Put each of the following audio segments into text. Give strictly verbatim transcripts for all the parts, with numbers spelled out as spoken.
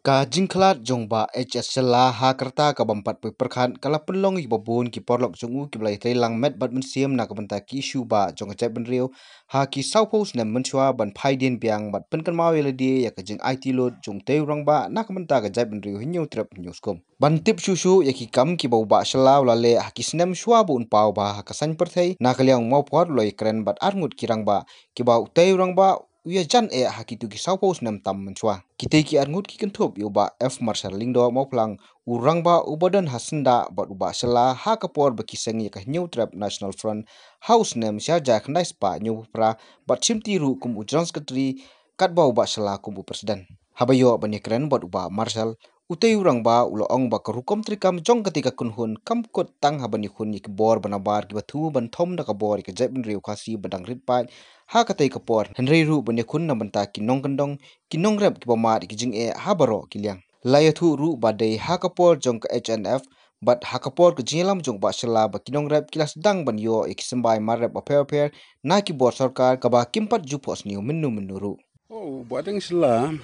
Ka jingkhlad jong Bah H S Shylla ha ka rta ka bym pat poi pyrkhat ka la pynlong ïa kiba bun ki paralok jong u kiba la ïatrei lang met bad mynsiem na ka bynta ki issue bah jong ka jaitbynriew ha ki sawphew snem mynshuwa ban phai dien biang bad pynkynmaw ïa lade ïa ka jingaiti lut jong utei u rangbah na ka bynta ka jaitbynriew Hynñiewtrep Hynñiewskum. Ban tip shuh shuh ïa ki kam kiba u Bah Shylla u la leh ha ki snem shuwa ba un paw bha ha ka saiñ pyrthei, na ka liang u Mawphor u la ïakren bad arngut ki rangbah kiba utei u rangbah u ïajan eh ha kito ki sawphew snem tam mynshuwa. Kitei ki arngut ki kynthup ïa u Bah F Marshal Lyngdoh Mawphlang, u rangbah uba don ha syndah bad u Bah Shylla ha ka por ba ki seng ïa ka Hynñiewtrep National Front ha u snem shi hajar khyndai spah hynñiewphew phra bad shimti ruh kum u General Secretary katba u Bah Shylla kum u President. Haba ïoh ban ïakren bad u Bah Marshal, utei u rangbah u la ong ba ka rukom treikam jong katei ka kynhun kam kut tang ha ban ïakhun ïa ki bor ba nabar kiba thmu ban thom da ka bor ïa ka jaitbynriew Khasi ba dang rit paid ha katei ka por, hynrei ruh ban ïakhun na bynta ki nongkyndong, ki nongrep kiba mad ïa ki jingeh ha baroh ki liang. La ïathuh ruh ba dei ha ka por jong ka H N F bad ha ka por ka jingïalam jong u Bah Shylla ba ki nongrep ki la sdang ban ïoh ïa ki symbai mar rep bapher bapher na ki bor sorkar kaba kim pat ju phohsniew mynno mynno ruh. Oh, u Bah Deng Shylla,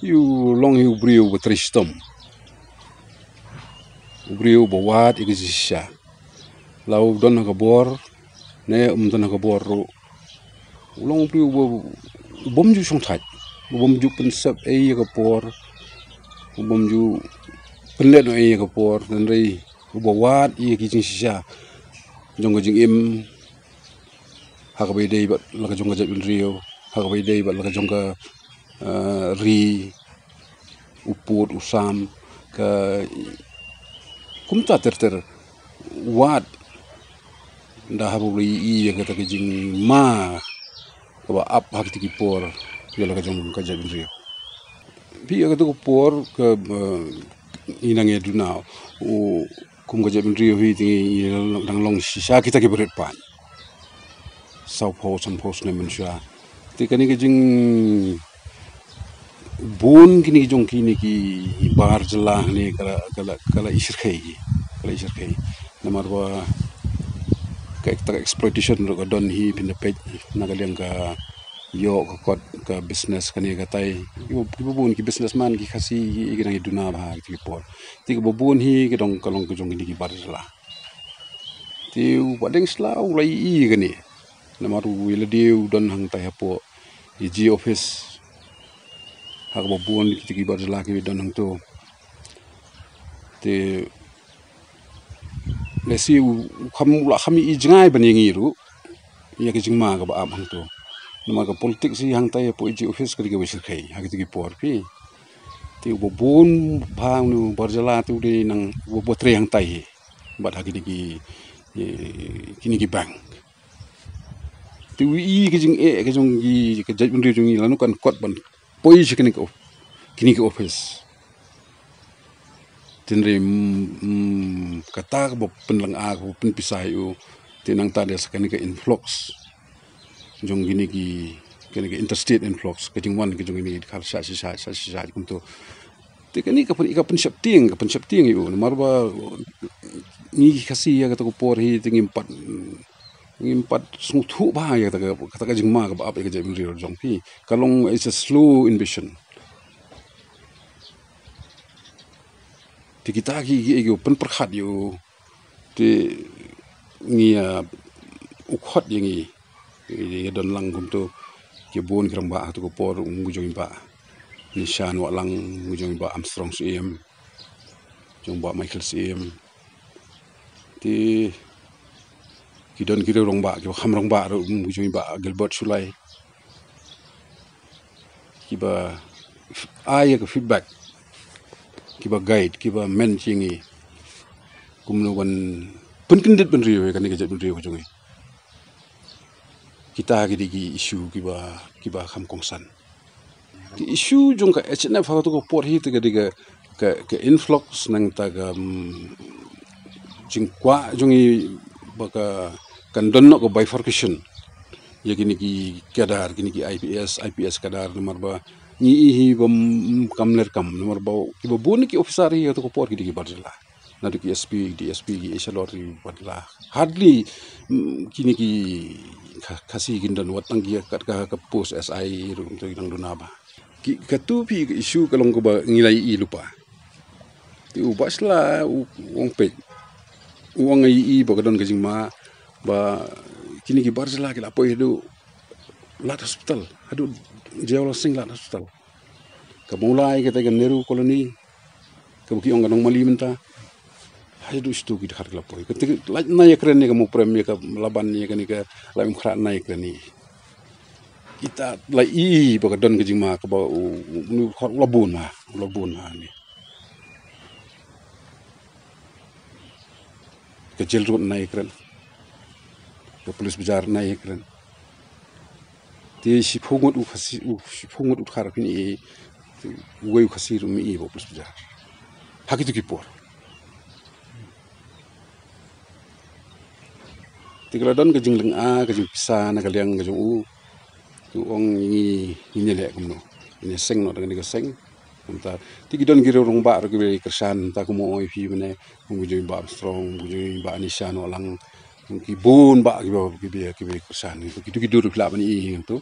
u long hi u briew ba trei shitom. U briew ba wad ïa ka jingshisha. La u don ha ka bor ne um don ha ka bor ruh, u long u briew ba u bym ju shongthait, u bym ju pynsep ei ïa ka por, u bym ju pynlehnoh ei ïa ka por, hynrei uba wad ïa ki jingshisha jong ka jingim, ha kaba ïadei bad la ka jong ka jaitbynriew, ha kaba ïadei bad la ka jong ka, eh, ri, u pud u sam, ka kumta ter ter, wad da haba u la ïohi ïa kata ka jingma kaba ap ha kiti ki por ïa la ka jong ka jaitbynriew. Phi ïa kata ka por ka, eh, ngi nang ïa duna u kum ka jaitbynriew hi te ngi dang long shisha kita kiba rit paid. Sawphew sanphew snem mynshuwa. Te kane ka jing bun kine ki jong kine ki bar jylla ne ka la, ka la, ka la i shyrkhei, ka la i shyrkhei. Namar ba ka ek-, ta ka exploitation ruh ka don hi phin da peit na ka liang ka ïoh ka kot ka business kane katai. Kiba, kiba bun ki businessman ki Khasi ki, ki nang ïa duna bha ha kiti ki por. Te kiba bun hi ki dong ka long ka jong kine ki bar jylla. Te u Bah Deng Shylla u la ïohi kane. Namar u ïa lade u don hangtai hapoh A G office. Ha kaba bun kiti ki bar jylla ki don hangto. Te lehse u kham, u la kham ïohi jngai ban ïa ngi ruh ïa ka jingma kaba ap hangto. Namar ka politics hi hangtai hapoh A G office ka dei kaba shyrkhei ha kiti ki por phi. Te uba bun bha une u bar jylla te u dei nang uba trei hangtai hi bad ha kine ki, eh, kine ki bank. Te u ïohi ka jingeh ka jong ki, ka jaitbynriew jong ngi lano kan kot ban poi sha kine ki of-, kine ki office. Te hynrei, mm, mm, kata kaba pynlong, ah, kaba pynpisa ïa u. Te nangta dei sa kane ka influx jong kine ki, kane ka interstate influx, ka jingwan ka jong kine ki dkhar sha shisha, sha shisha kumto. Te kane ka pyn, ka pynsheptieng, ka pynsheptieng ïa u. Namar ba ngi ki Khasi ïa kata ka por hi te ngim pat, ngim pat sngewthuh bha ïa kata ka, kata ka jingma kaba ap ïa ka jaitbynriew jong phi. Ka long is a slow invasion. Te kita ki, ki, ki pynpyrkhat ïa u. Te ngi, ah, u khot ïa ngi. Ngi don lang kumto. Ki bun ki rangbah ha katu ka por, um, ngi jong i Bah Nishan Wahlang, ngi jong i Bah Armstrong Syiem, jong Bah Michael Syiem. Te ki don ki rangbah, kiba kham rangbah ruh, um, ngi jong i Bah Gilbert Shullai. Kiba f-, ai ïa ka feedback, kiba guide, kiba men ïa ngi kumno ban pynkyndit bynriew ïa kane ka jaitbynriew ka jong ngi. Kita ki dei ki issue kiba, kiba kham kongsan. Ki issue jong ka H N F ha katu ka por hi te ka dei ka, ka, ka influx nangta ka, mm, jingkwah jong ngi ba ka, kan don noh ka bifurcation ïa kine ki cadre, kine ki I P S, I P S cadre, namar ba ngi i hi ba, mm, kam leh kam, namar ba kiba bun ki officer hi ha katu ka por ki dei ki bar jylla. Naduh ki S P, D S P, ki H L R, ki bar jylla. Hardly, mm, kine ki Kha-, Khasi kin don, wat tang ki kat ka, ka post S I ruh, ki dang duna bha. Katu phi ka issue ka long kaba ngi la ïohi lypa. Te u Bah Shylla u ong peit. U ong ïohi ba ka don ka jingma ba kine ki bar jylla ki la poi haduh Lad Hospital, haduh Jaiaw Lansing Lad Hospital. Ka Mawlai kata ka Nehru Colony, kaba ki ong ka Nongmali mynta. Haduh shitu ki dkhar ki la poi. Kata ka lait nai kren ne ka Mawprem ïa ka Laban ïa kane ka Laitumkhrah nai kren ne. Kita la ïohi ba ka don ka jingma kaba u, u, u, u la bun ma, u la bun ma ne. Ka Jail Road nai kren. Ka Police Bazar nai kren. Te shiphew ngut u Khasi, u shiphew ngut u dkhar phin ïohi, uwei u Khasi ruh um ïohi ba u Police Bazar. Ha kitu ki por. Te ka la don ka jinglynga, ka jingpisa na ka liang ka jong u. Te u ong ngi, ngin ïaleh kumno. Ngin ïaseng noh da kane ka seng. Mynta te ki don ki rangbah ruh kiba kyrshan, mynta kumno ong ïa phi mynne, kum ka jong i Bah Armstrong, kum ka jong i Bah Anisha Nohlang, kum ki bun bah kiba, kiba, kiba kyrshan. Kitu ki dur phi lah ban ïohi hangto.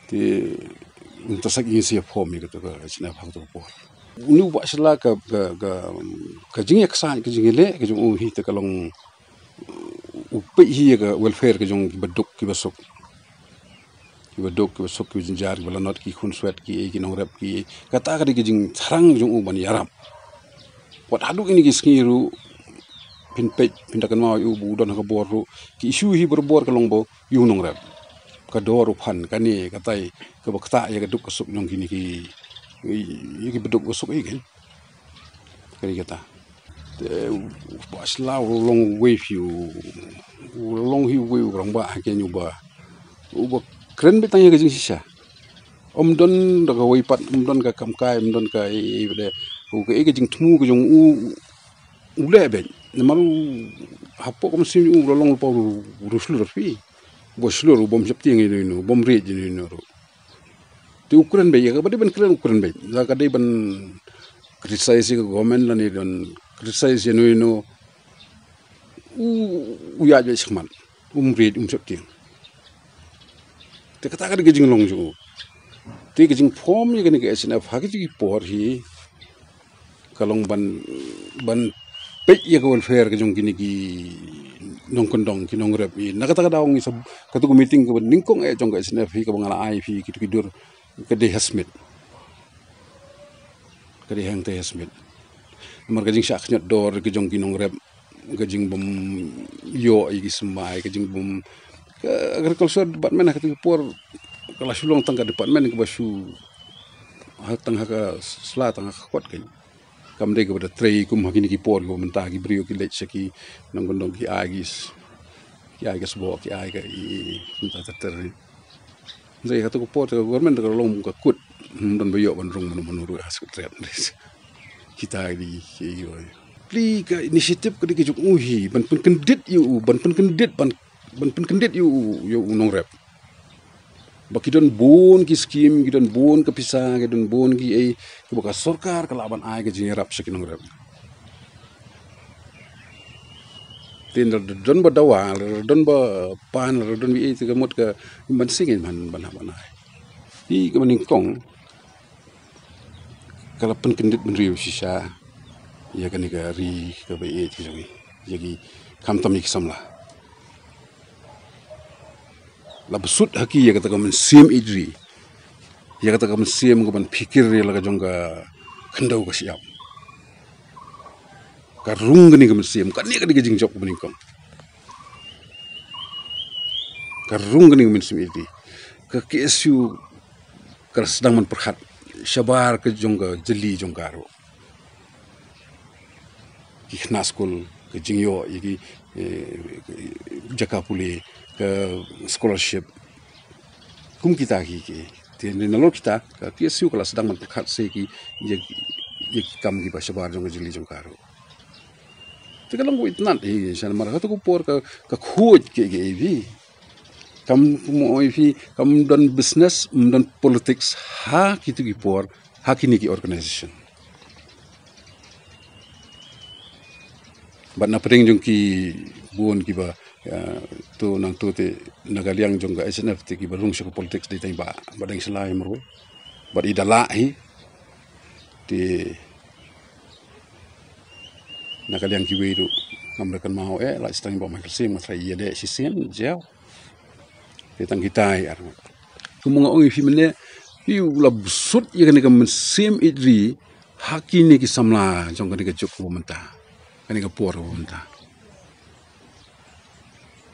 Te mynta sa ngin sa ïa form ïa kata ka H N F ha kata ka por. Une u Bah Shylla ka, ka, ka, ka jingïaksaid, ka jingïaleh ka jong u hi te ka long u peit hi ïa ka welfare ka jong kiba duk kiba suk. Kiba duk kiba suk kiba jynjar kiba lanot, ki khunswet, ki ei ki nongrep, ki ei. Kata ka dei ka jingthrang jong u ban ïarap. Wat haduh kine ki sngi ruh phin peit, phin da kynmaw ïa u ba u don ha ka bor ruh. Ki issue hi barabor ka long ba ïa u nongrep. Ka dor u phan, kane katai, kaba ktah ïa ka duk ka suk jong kine ki, ïa kiba duk ba suk ei kein. Ka dei kata. Te u Bah Shylla u long uwei phi u, u long hi uwei u rangbah ha kein uba, uba kren beit tang ïa ka jingshisha. Um don da kawei pat, um don ka kam kai, um don ka ei ei pat de. U ka ei ka jingthmu ka jong u, u leh beit. Namar u hapoh ka mynsiem u la long lypa u, u shlur phi. Uba shlur, u bym sheptieng ïa ino ino, u bym riej ïa ino ino ruh. Te u kren beit, ïa kaba dei ban kren u kren beit. La ka dei ban criticize ïa ka government lane ban criticize ïa ino ino. U, u ïaid beit shakhmat. Um riej, um sheptieng. Te kata ka dei ka jinglong jong u. Te ka jingform ïa kane ka H N F ha kito ki por hi ka long ban, ban peit ïa ka welfare ka jong kine ki nongkyndong, ki nongrep. I na kata ka daw ngi sa, katu ka meeting kaba nyngkong eh jong ka H N F hi kaba nga la ai phi kito ki dur, ka dei ha Smit. Ka dei hangtei ha Smit. Namar ka jingshah khñiot dor ka jong ki nongrep, ka jingbym ïoh ïa ki symbai, ka jingbym, ka agriculture department ha katu ka por ka la shu long tang ka department kaba shu ha tang ha ka sla tang ha ka kot kein. Kam dei kaba da trei kum ha kine ki por kiba mynta ki briew ki leit sha ki nongkyndong ki ai ki s-, ki ai ka sboh, ki ai ka i, i, mynta ter ter. Mynta ïa katu ka por te ka government ka long ka kut. Ym don ba ïoh ban rung mano mano ruh ha Secretariat. Kita ki, ki, ki, plie ka initiative ka dei ka jong u hi ban pynkyndit ïa u, ban pynkyndit, ban, ban pynkyndit ïa u, ïa u nongrep. Ba ki don bun ki skim, ki don bun ka pisa, ki don bun ki ei, kiba ka sorkar ka lah ban ai ka jingïarap sha ki nongrep. Te lada don ba dawa, lada don ba pan, lada don ba ei, te ka mut ka ban sngewbha ban, ban hap ban ai. Te kaba nyngkong ka la pynkyndit bynriew shisha ïa kane ka ri kaba ïeit ka jong ngi, ïa ki, khamtam ïa ki samla. La bsut ha ki ïa kata ka mynsiem ïeit ri, ïa kata ka mynsiem ka ban phikir ïa la ka jong ka khyndew ka shyiap. Ka rung kane ka mynsiem, kane ka dei ka jingjop kaba nyngkong. Ka rung kane ka mynsiem ïeit ri. Ka K S U ka la sdang ban pyrkhat shabar ka jong ka jylli jong ka ruh. Ki khynnah skul, ka jingïoh ïa ki, eh, jaka pule, ka scholarship. Kum kita ki, ki. Te nalor kita ka K S U ka la sdang ban pyrkhat sa ïa ki, ïa ki, ïa ki kam kiba shabar jong ka jylli jong ka ruh. Te ka long kaba itynnad hi sha namar ha katu ka por ka, ka khuid ki, ki, ki. Kam, kum ong ïa phi, kam don business, ym don politics ha kitu ki por, ha kine ki organization. Bad na pdeng jong ki bun kiba, eh, to nangto te na ka liang jong ka H N F te kiba rung sha ka politics dei tang i Bah, Bah Deng Shylla Myrwul. Bad i da lah hi. Te na ka liang kiwei ruh ngam da kynmaw eh, lah sdang i Bah Michael Syiem, nga tharai i ïaleh shisien jiaw. Te tang kita hi ar ngut. Kumba nga ong ïa phi mynne, phi u la bsut ïa kane ka mynsiem ïeit ri ha kine ki samla jong kane ka juk kaba mynta, kane ka por kaba mynta.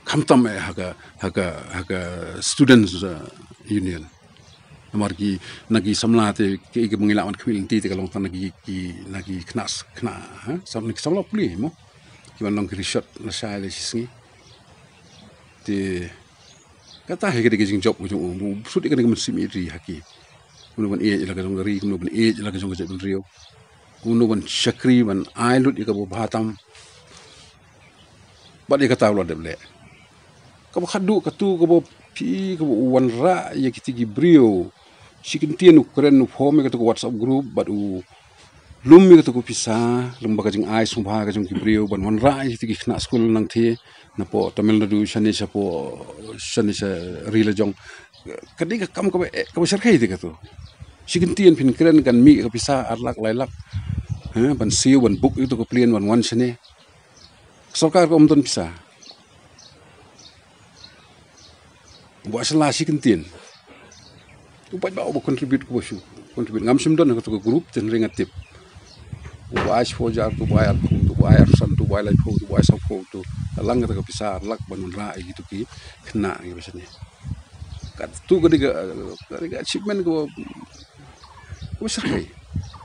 Khamtam eh ha ka, ha ka, ha ka students, uh, union. Namar ki, na ki samla te, ki, ki ba ngi lah ban khmih lynti te ka long tang na ki, ki, na ki khynnah, khynnah, ha? Sam, na ki samla pule mo. Ki ban long ki rishot na shai la shisngi. Te kata hi ka dei ka jingjop ka jong u, u bsut ïa kane ka mynsiem ïeit ri ha ki. Kumno ban ïeit ïa la ka jong ka ri, kumno ban ïeit ïa la ka jong ka jaitbynriew. Kumno ban shakri, ban ai lut ïa kaba bha tam. Bad ïa kata u la dep leh. Kaba khadduh katu kaba phi, kaba u wanrah ïa kiti ki briew. Shi kyntien u kren, u form ïa katu ka WhatsApp group bad u lum ïa katu ka pisa, lem bad ka jingai sngewbha ka jong ki briew ban wanrah ïa kiti ki khynnah skul nangtei, napoh Tamil Nadu shane shapoh, shane sha ri la jong. Ka dei ka kam kaba, eh, kaba shyrkhei te katu. Shi kyntien phin kren kan mih ka pisa ar lak lai lak. Ha, ban siew, ban book ïa katu ka plane ban wan shane. Ka sorkar ka ym don pisa. U Bah Shylla shi kyntien. U paidbah uba contribute, uba shu contribute. Ngam shym don ha katu ka group, te hynrei nga tip. Uba ai shiphew hajar, uba ai arphew, uba ai arphew san, uba ai laiphew, uba ai sawphew, tu. Ka lang kata ka pisa ar lak ban wanrah ïa kitu ki khynnah kiba shane. Katu ka dei ka, ka dei ka achievement kaba, kaba shyrkhei.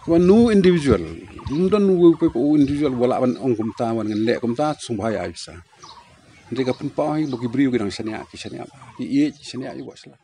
Kaba no individual. Ym don uwei pa u individual ba lah ban ong kumta, ban ngan leh kumta, sngewbha ïa ai pisa. Hynrei ka pynpaw hi ba ki briew ki dang shaniah, ki shaniah, ki ïeit, ki shaniah ïa u Bah Shylla.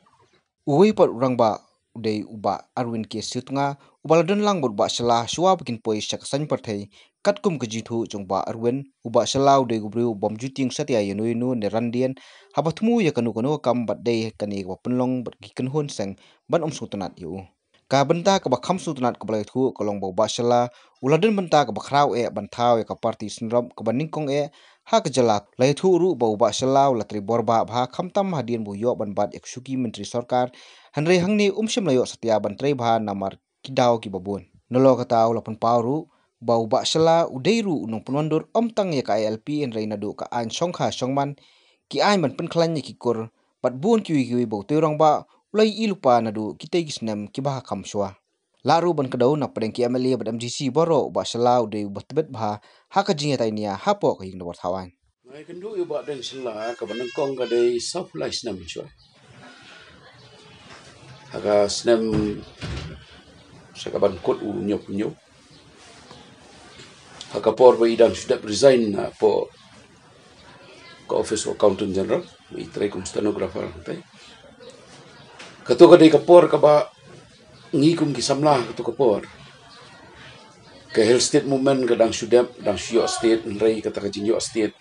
Uwei pat u rangbah u dei u Bah Arwin K Syiewtnga, uba la don lang bad u Bah Shylla shuwa ba kin poi sha ka saiñ pyrthei, katkum ka jingthoh jong u Bah Arwin, u Bah Shylla u dei u briew u bym ju tieng satia ïano ïano ne randien, haba thmu ïa kano kano ka kam bad dei kane kaba pynlong bad ki kynhun seng ban ym sngewtynnat ïa u. Ka bynta kaba kham sngewtynnat kaba la ïathuh ka long ba u Bah Shylla u la don bynta kaba khraw eh ban thaw ïa ka party synrop kaba nyngkong eh ha ka jylla. La ïathuh ruh ba u Bah Shylla u la trei bor bah bha khamtam hadien ba u ïoh ban bat ïa ka shuki myntri sorkar, hynrei hangne um shym la ïoh satia ban trei bha namar ki daw kiba bun. Nalor kata u la pynpaw ruh ba u Bah Shylla u dei ruh u nongpynwandur ym tang ïa ka I L P hynrei naduh ka aiñ shongkha shongman, ki aiñ ban pynkhlaiñ ïa ki kur, bad bun kiwei kiwei ba utei u rangbah u la ïohi lypa naduh kitei ki snem kiba ha kham shuwa. Lah ruh ban kdew na pdeng ki M L A bad M D C baroh, u Bah Shylla u dei uba tbit bha ha ka jingïatainia hapoh ka ïing dorbar thaw aiñ. Nga ïakynduh ïa u Bah Deng Shylla kaba nyngkong ka dei sawphew lai snem shuwa. Ha ka snem sha kaban kut u Hynñiewphew Hynñiew. Ha ka por ba i dang shu dep resign napoh ka office u Accountant General, i trei kum stenographer hangtei. Kato ka dei ka por kaba ngi kum ki samla kato ka por, ka Hill State Movement ka dang shu dep, dang shu ïoh state, hynrei kata ka jingïoh state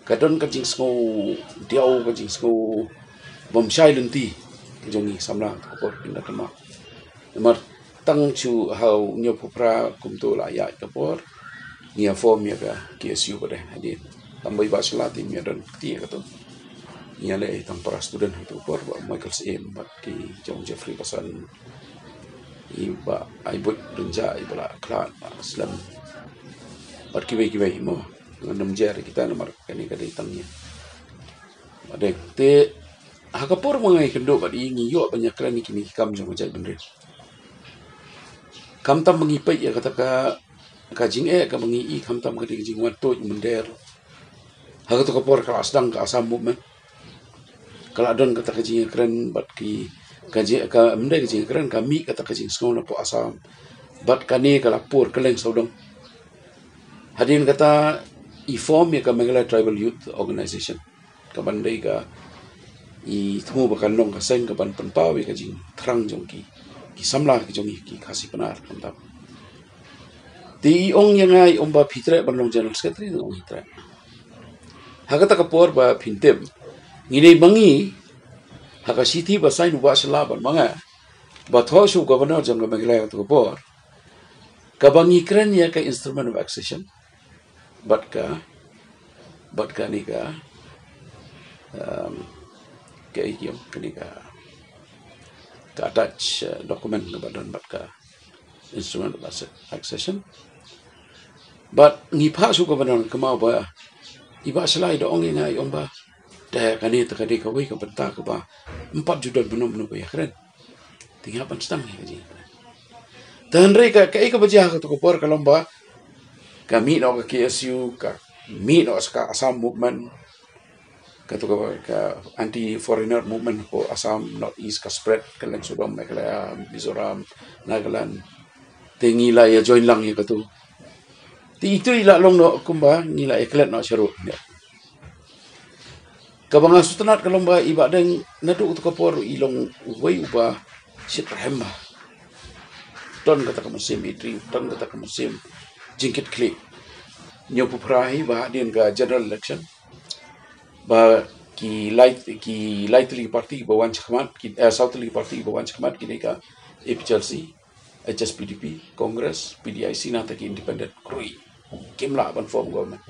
ka don ka jingsngew diaw, ka jingsngew bym shai lynti ka jong ngi samla kato ka por, phin da kynmaw. Namar tang shu ha u Hynñiewphew Phra kumto la ïaid ka por, ngi ïa form ïa ka K S U pat de hadien. Tang ba i Bah Shylla te im ïa don kti ïa kato. Ngi ïa leh tang para student ha kato ka por, Bah Michael Syiem bad ki jong Jeffrey Basan, i Bah Aibuit Rynjah, i Bah Lakhlad, Bah Slem, bad kiwei kiwei mo. Ngan ym jer kita namar kane ka dei tang ïa Bah Deng. Te ha ka por ba nga ïakynduh bad i, ngi ïoh ban ïakren ïa kine ki kam jong ka jaitbynriew. Khamtam ba ngi peit ïa kata ka, ka jingeh kaba ngi i, khamtam ka dei ka jingwan tuid mynder. Ha kato ka por ka la sdang ka Assam Movement. Ka la don kata ka jingïakren bad ki, ka jing, ka, ym dei ka jingïakren, ka mih kata ka jingsngew napoh Assam. Bad kane ka la pur kylleng sawdong. Hadien kata i form ïa ka Meghalaya Tribal Youth Organisation, kaban dei ka, i thmu ba kan long ka seng kaban pynpaw ïa ka jingthrang jong ki, ki samla ki jong ngi ki Khasi Pnar khamtam. Te i ong ïa nga, i ong ba phi treh ban long General Secretary, nga ong i treh. Ha kata ka por ba phin tip, ngi dei ma ngi, ha ka shithi ba sign u Bah Shylla bad ma nga, ba thoh sha u Governor jong ka Meghalaya kato ka por, kaba ngi kren ïa ka Instrument of Accession bad ka, bad kane ka, um, ka, ïa, kane ka ka attach, eh, document kaba don bad ka instrument of accession. Bad ngi phah shuh kaba don kynmaw ba i Bah Shylla i da ong ïa nga, i ong ba te kane te ka dei kawei ka bynta kaba ym pat ju don mano mano ba ïakren. Te ngi hap ban sdang ïa ka jingïakren. Te hynrei ka, kaei kaba jia ha kato ka por ka long ba ka mih noh ka K S U, ka mih noh ka Assam movement, kato ka, ka anti foreigner movement hapoh Assam, North East ka spread, Kylliang Sodom, Meghalaya, Mizoram, Nagaland. Te ngi la ïa join lang ïa kato. Te itu i la long noh kumba ngi la ïa klet noh sharum. Kaba nga sngewtynnat ka long ba i Bah Deng naduh kato ka por i long uwei uba shit rhem bha. Don kata ka mynsiem i dri, don kata ka mynsiem jingkitkhlieh. Ñiew pyrshah hi ba hadien ka general election ba ki lai, ki lai tylli ki party ba wan shakhmat, ki, eh, saw tylli ki party ba wan shakhmat, ki dei ka A P H L C, H S P D P, Congress, P D I C, nangta ki independent, khrui kim lah ban form government.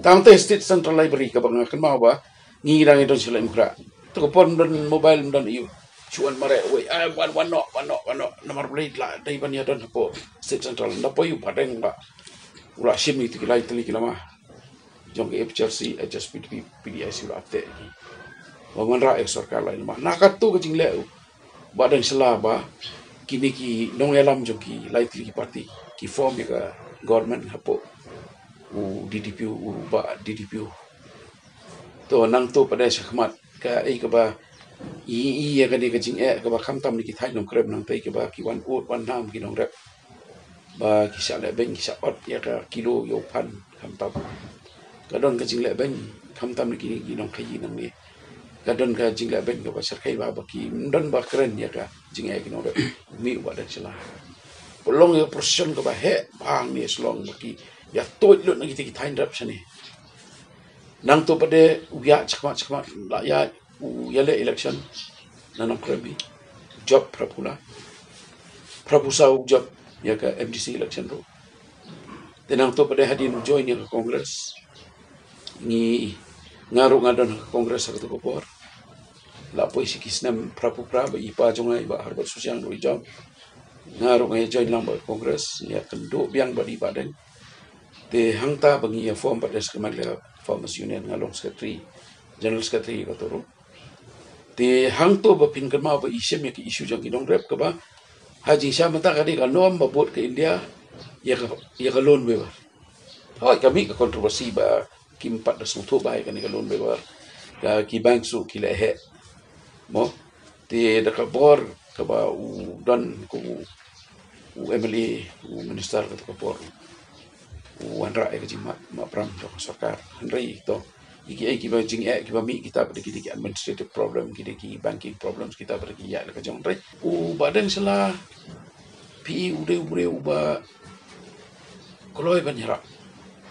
Tangte State Central Library kaba nga kynmaw ba ngi dang ïa don sha lem kra. To ka por ym don mobile, ym don ïa u. Shu wan mareh wei, ai, wan, wan noh, wan noh, wan noh. Namar balei la dei ban ïa don hapoh State Central. Nda poi u Bah Deng ba u la shim ïa ki lai tylli ki lama jong ka A P H L C, H S P D P, P D I C, u la teh ki. Ba wanrah ïa ka sorkar lai lama. Na kato ka jingleh u Bah Deng Shylla ba kine ki nongïalam jong ki lai tylli ki party ki form ïa ka government hapoh u D D P U, u Bah D D P U. To nangto pat de shakhmat kaei kaba i, i ïa kane ka jingeh kaba khamtam na ki thaiñ Nongkrem, nangta kaba ki wan ud wan nam ki nongrep ba ki shah lehbeiñ, ki shah ot ïa ka kilo ïa u phan khamtam. Ka don ka jinglehbeiñ khamtam na kine ki nongkhaïi nangne. Ka don ka jinglehbeiñ kaba shyrkhei bha ba kim don ba kren ïa ka jingeh ki nongrep. Mih u Bah Deng Shylla. Ba long ïa ka procession kaba heh bha hangne Shillong ba ki ïa tuid lut na kita ki thaiñ rep shane. Nangto pat de u ïaid shakhmat shakhmat, la ïaid u ïaleh election na Nongkrem hi. Jop phra phew la, phra phew saw u jop ïa ka M D C election ruh. Te nangto pat de hadien u join ïa ka Congress. Ngi, nga ruh nga don ha ka Congress ha kato ka por. La poi sha ki snem phra phew phra ba i pa jong nga i Bah Herbert Susiang ruh i join. Nga ruh nga ïa join lang bad ka Congress, ngi ïa kynduh biang bad i Bah Deng. Te hangta ba ngi ïa form bad ka Meghalaya Farmers Union, nga long secretary, general secretary kato ruh. Te hangto ba phin kynmaw ba i shim ïa ka issue jong ki nongrep kaba ha jingshisha mynta ka dei ka norm ba bud ka India ïa ka, ïa ka loan waiver. Hooid, ka mih ka controversy ba kim pat da sngewthuh bha ïa kane ka loan waiver. Ka ki bank ruh ki leh heh. Mo, te da ka bor kaba u don kum u, u M L A, u minister kato ka por, u wanrah ïa ka jingmap, map pram jong ka sorkar. Hynrei to, ïa kiei kiba jingeh kiba mih, kita pat de ki dei ki administrative problem, ki dei ki banking problems, kita pat de ki ïa la ka jong. Hynrei u Bah Deng Shylla, phi i u dei u briew uba kloi ban ïarap,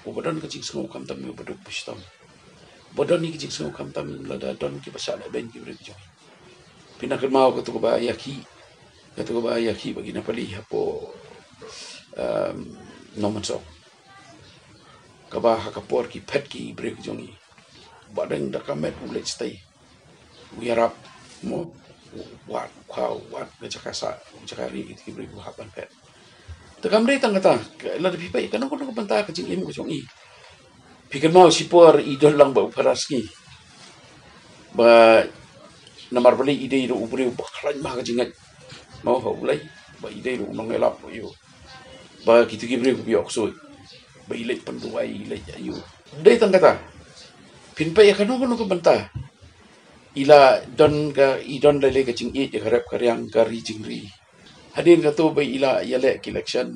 uba don ka jingsngew khamtam ïa uba duk ba shitom, uba don ïa ka jingsngew khamtam lada don kiba shah lehbeiñ ki briew ki jong. Phin nang kynmaw kato kaba ïakhih, kato kaba ïakhih bad ki Nepali hapoh, um, Nongmynsong. Kaba ha ka por ki phet ki briew ki jong ngi. Bah Deng da ka met u leit stay, u ïarap, mo, u wad, u khaw, u wad ka jaka sah, ka jaka rieh ïa ki briew kiba hap ban phet. Te kam dei tang kata, lada phi peit kano kano ka bynta ka jingim ka jong i, phi kynmaw shipor i don lang bad u Pharasngi. Ba namar balei? I dei ruh u briew ba khlaiñ bha ka jingngeit, mo, ha U Blei. Ba i dei ruh u nongïalap ruh ïa u. Ba kito ki briew kiba ïoh ksuid, ba i leit pynduwai, i leit ïa u. Dei tang kata, phin peit ïa kano kano ka bynta, i la don ka, i don lei lei ka jingïeit ïa ka rep ka riang, ka ri jingri. Hadien kato ba i la ïaleh ka election,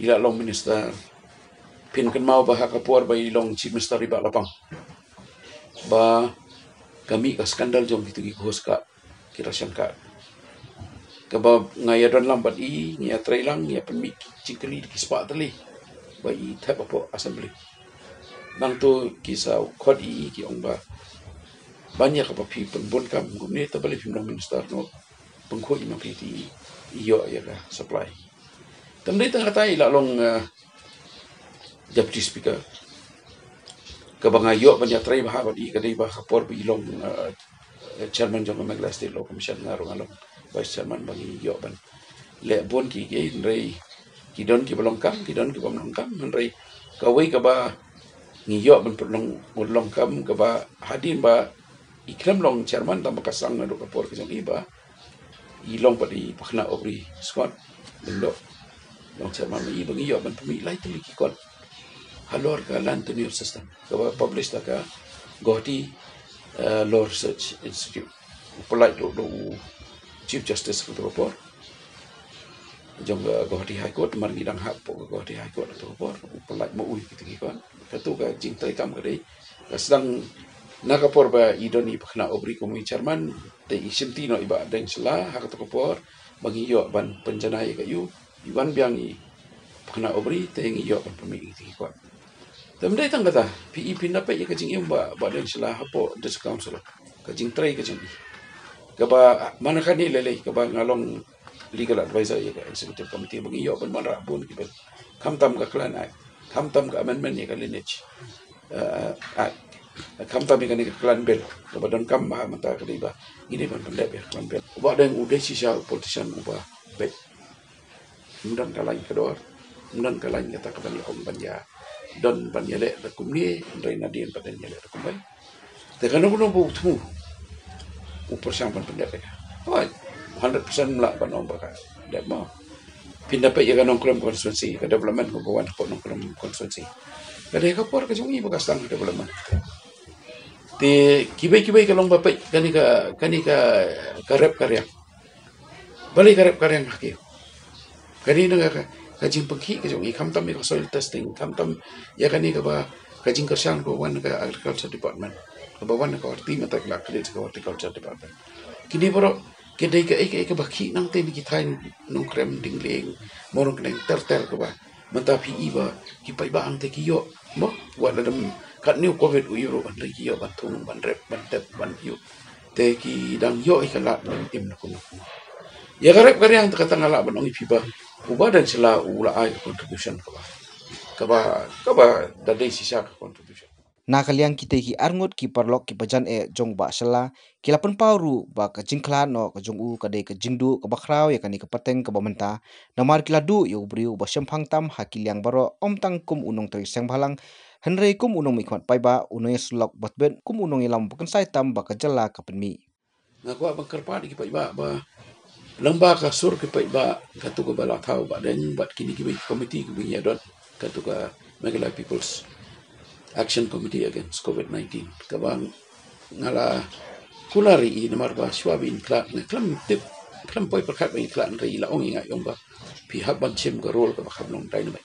i la long minister. Phin kynmaw ba ha ka por ba i long chief minister i Bah Lapang, ba ka mih ka scandal jong kito ki ghose card, ki ration card. Kaba nga ïa don lang bad i, nga ïa trei lang, nga ïa pynmih ki jingkylli da ki spah tylli ba i thep hapoh assembly. Nangto ki sa khot ïa i, ki ong ba ban ïa kaba phi pynbun kam kumne, te balei phim long minister noh? Pynkhuid i ma phi te i ïoh ïa ka supply. Te ym dei tang kata, i la long, eh, Deputy Speaker. Kaba nga ïoh ban ïa trei bha bad i ka dei ba ha ka por ba i long, eh, chairman jong ka Meghalaya State Law Commission, nga ruh nga long Vice Chairman ba ngi ïoh ban leh bun ki, ki hynrei ki don kiba long kam, ki don kibym long kam, hynrei kawei kaba ngi ïoh ban pynlong, long kam kaba hadien ba i khlem long chairman tang ba ka sdang naduh ka por ka jong i ba i long pat i pakna Aubrey Scott Lyngdoh, long chairman, i ba ngi ïoh ban pynmih lai tylli ki kot halor ka land tenure system kaba publish da ka Guwahati, eh, Law Research Institute. U pynlait ruh da u Chief Justice ka tu ka por jong ka Guwahati High Court, mar ngi dang hap po ka Guwahati High Court ka tu ka por, u pynlait ma u ïa kita ki kot. Katu ka jingtrei kam ka dei ka sdang na ka por ba i don i pakna Aubrey kum i chairman, te i shimti noh i Bah Deng Shylla ha katu ka por ba ngi ïoh ban pynjanai ïa ka ïu, i wan biang i pakna Aubrey, te ngi ïoh ban pynmih ïa kita ki kot. Te ym dei tang kata, phi i phin da peit ïa ka jingim Bah, Bah Deng Shylla hapoh District Council, ka jingtrei ka jong i. Kaba man kane lei lei kaba nga long legal advisor ïa ka executive committee ba ngi ïoh ban wanrah bun ki bill. Khamtam ka Clan Act, khamtam ka amendment ïa ka Lineage, eh, Act, khamtam ïa kane ka Clan Bill kaba donkam ba mynta ka dei ba ngi dei ban pyndep ïa ka Clan Bill. U Bah Deng u dei shisha u politician uba beit. Ym don ka lain ka dor, ym don ka lain kata ka ban ïa ong ban ïa don ban ïaleh da kumne, hynrei nadien pat don ïaleh da kumwei. Te kano kano ba u thmu, u pyrshang ban pyndep ïa ka. Hooid, hundred percent ym lah ban ong ba ka dep mo. Phin da peit ïa ka Nongkrem constituency, ka development kaba wan hapoh Nongkrem constituency, ka dei ka por ka jong i ba ka sdang ka development. Te kiwei kiwei ka long ba peit kane ka, kane ka, ka rep ka riang. Balei ka rep ka riang ha ki? Kane na ka, ka jingpynkit ka jong i, khamtam ïa ka soil testing, khamtam ïa kane kaba ka jingkyrshan kaba wan na ka Agriculture Department, kaba wan na ka Horti, mynta ka la klet ka Horticulture Department. Kine baroh ki dei kaei kaei kaba khih nangta na ki thaiñ Nongkrem, Dingleng, Mawryngkneng, ter ter kaba mynta phi i ba ki paidbah hangta ki ïoh mo, wat la dang katne u Covid u ïoh ruh hynrei ki ïoh ban thung, ban rep, ban tep, ban ïoh. Te ki dang ïoh ïa ka lad ban im na kumno kumno. Ïa ka rep ka riang te kata nga lah ban ong ïa phi ba u Bah Deng Shylla u la ai ka contribution kaba, kaba, kaba da dei shisha ka contribution. Na ka liang kitei ki arngut ki paralok kiba jan eh jong u Bah Shylla ki la pynpaw ruh ba ka jingkhlad noh ka jong u ka dei ka jingduh kaba khraw ïa kane ka pateng kaba mynta, namar ki la duh ïa u briew uba shemphang tam ha ki liang baroh, ym tang kum u nongtrei seng bhalang, hynrei kum u nongmihkhmat paidbah, u nongïasyllok ba tbit, kum u nongïalam ba kynsai tam ba ka jylla ka pynmih. Nga kwah ban kyrpad ïa ki paidbah ba lyngba ka sur ki paidbah, katu kaba la thaw Bah Deng bad kine kiwei ki komiti kiba ngi ïa don, katu ka Meghalaya People's Action Committee Against Covid nineteen, kaba nga la kular ïa i namar ba shuwa ba in khlad nga khlem tip, khlem poi pyrkhat ba in khlad, hynrei i la ong ïa nga, i ong ba phi hap ban shim ka role kaba kham long dynamic.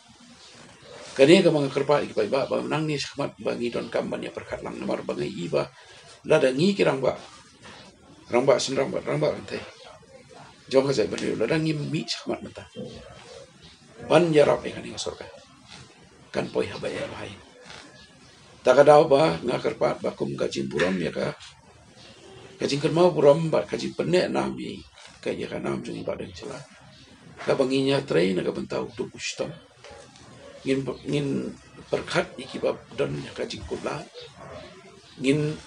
Kane kaba nga kyrpad ïa ki paidbah ba nangne shakhmat ba ngi donkam ban ïa pyrkhat lang namar ba nga i ba lada ngi ki rangbah, rangbah shynrang bad rangbah kynthei jong ka jaitbynriew, lada ngim mih shakhmat mynta ban ïarap ïa kane ka sorkar, kan poi haba ïa ba hai. Ta ka daw ba nga kyrpad ba kum ka jingburom ïa ka, ka jingkynmaw burom bad ka jingpynneh nam ïa ka, ïa ka nam jong i Bah Deng Shylla, kaba ngin ïatrei na ka bynta u duk u shitom. Ngin, ngin pyrkhat ïa kiba don ïa ka jingkutlad. Ngin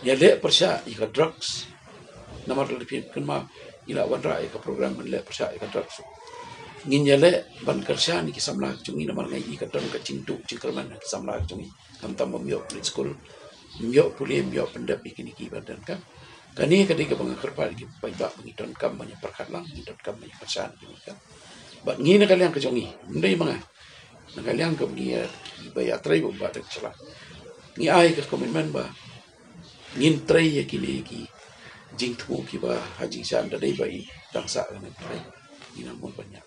ïaleh pyrshah ïa ka drugs. Namar lada phi kynmaw ngi la wanrah ïa ka program ban leh pyrshah ïa ka drugs. Ngin ïaleh ban kyrshan ïa ki samla jong ngi namar nga i ka don ka jingduh jingkyrmen ha ki samla jong ngi. Khamtam bym ïoh pule skul, bym ïoh pule, bym ïoh pyndep ïa kine kiba donkam. Kane ka dei kaba nga kyrpad ïa ki paidbah ba ngi donkam ban ïa pyrkhat lang, ngi donkam ban ïa kyrshan ïa kine ka. Bad ngi na ka liang ka jong ngi, ym dei ma nga, na ka liang ka ngi, eh, ba ïatrei bad u Bah Deng Shylla, ngi ai ka commitment ba ngin trei ïa kine ki jingthmu kiba ha jingshisha, da dei ba i dang sah ka ngi trei, ngi nang bun ban ïa.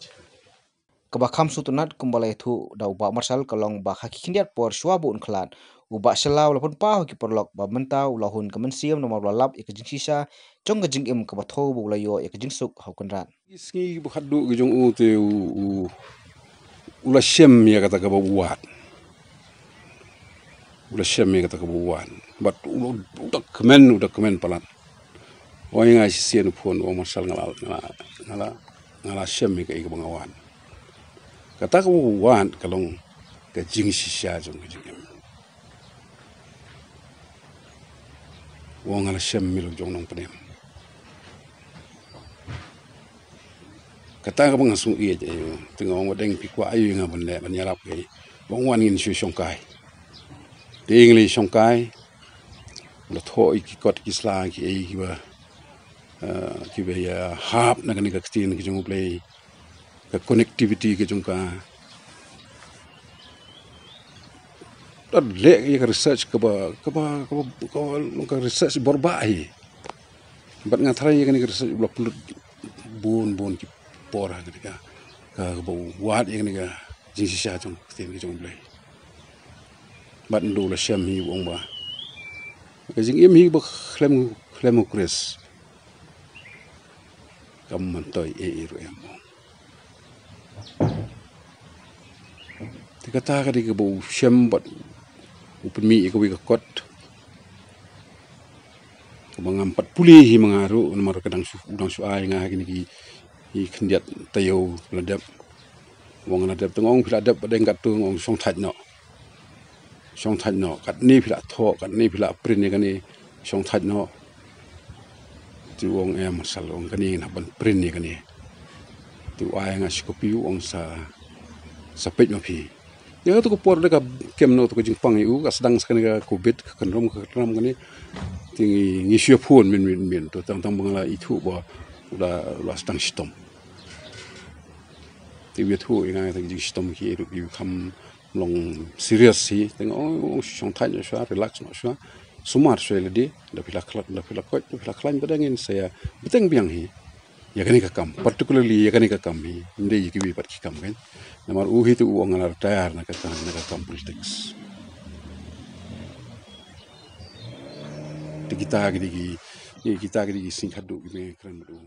Kaba kham sngewtynnat kumba la ïathuh da u Bah Marshal ka long ba ha ki khyndiat por shuwa ba un khlad, u Bah Shylla u la pynpaw ha ki paralok ba mynta u la hun ka mynsiem namar u la lap ïa ka jingshisha jong ka jingim kaba thew ba u la ïoh ïa ka jingsuk ha u kynrad. Ki sngi ba khatduh ka jong u te u, u, u la shem ïa kata kaba u wad. U la shem ïa kata kaba u wad. Bad u, u da kmen, u da kmen palat. Ong ïa nga shisien u phone, u ong Marshal, nga la, nga la, nga la, nga la shem ïa kaei kaba nga wad. Kata kaba u wad ka long ka jingshisha jong ka jingim. U ong nga la shem ïa la jong nongpynim. Kata kaba nga sngewieit, eh, te nga ong, wat dang phi kwah aïu ïa nga ban leh, ban ïarap ïa i. Ba ong wan ngin shu shongkai. Te ngi la shongkai. La thoh ïa ki kot ki sla kiei kiba, eh, kiba ïahap na kane ka ktien ka jong U Blei. Ka connectivity ka jong ka. Te leh ïa ka research kaba, kaba, kaba, kaba long ka research borbah hi. Bad nga tharai ïa kane ka research u la pynlut bun bun ki por ha kane ka, ka, kaba u wad ïa kane ka jingshisha jong ka ktien ka jong U Blei. Bad ndu la shem hi u ong ba ka jingim hi ba khlem, khlem U Khrist kam myntoi ei ei ruh em. Te kata ka dei kaba u shem bad u pynmih ïa kawei ka kot kaba ngam pat pule hi ma nga ruh, namar ka dang shu, u dang shu ai nga ha kine ki, ki khyndiat taïew ba la dep. U ong la dep, te nga ong phi la dep, ba dang katto, nga ong shong thait noh. Shong thait noh, katne phi la thoh, katne phi la print ïa kane, shong thait noh. Te u ong em, sal, ong kane ngin hap ban print ïa kane. Te u ai nga shi kopi, u ong sa, sa peit ma phi. Ïa kato ka por da ka kem noh to ka jingpang ïa u, ka sdang sa kane ka covid, ka kynrum, ka kynrum kane. Te ngi, ngi shu ïa phone min, min, min. To tang, tang ba nga la ithuh ba u la, u la sdang shitom. Te u ïathuh ïa nga tang jingshitom ki ruh, ki kham long serious hi. Te nga ong, ong shong thait noh shuwa, relax noh shuwa. Sumar shuwa ïa lade, da phi la khlaiñ, da phi la koit, da phi la khlaiñ, ba dang ngin sa ïa bteng biang hi ïa kane ka kam, particularly ïa kane ka kam hi. Ym dei ïa kiwei pat ki kam kan. Namar u hi te u ong nga la retire na ka, na ka kam politics. Te kita ki dei ki, kita ki dei ki sing khadduh kiba nga kren bad u.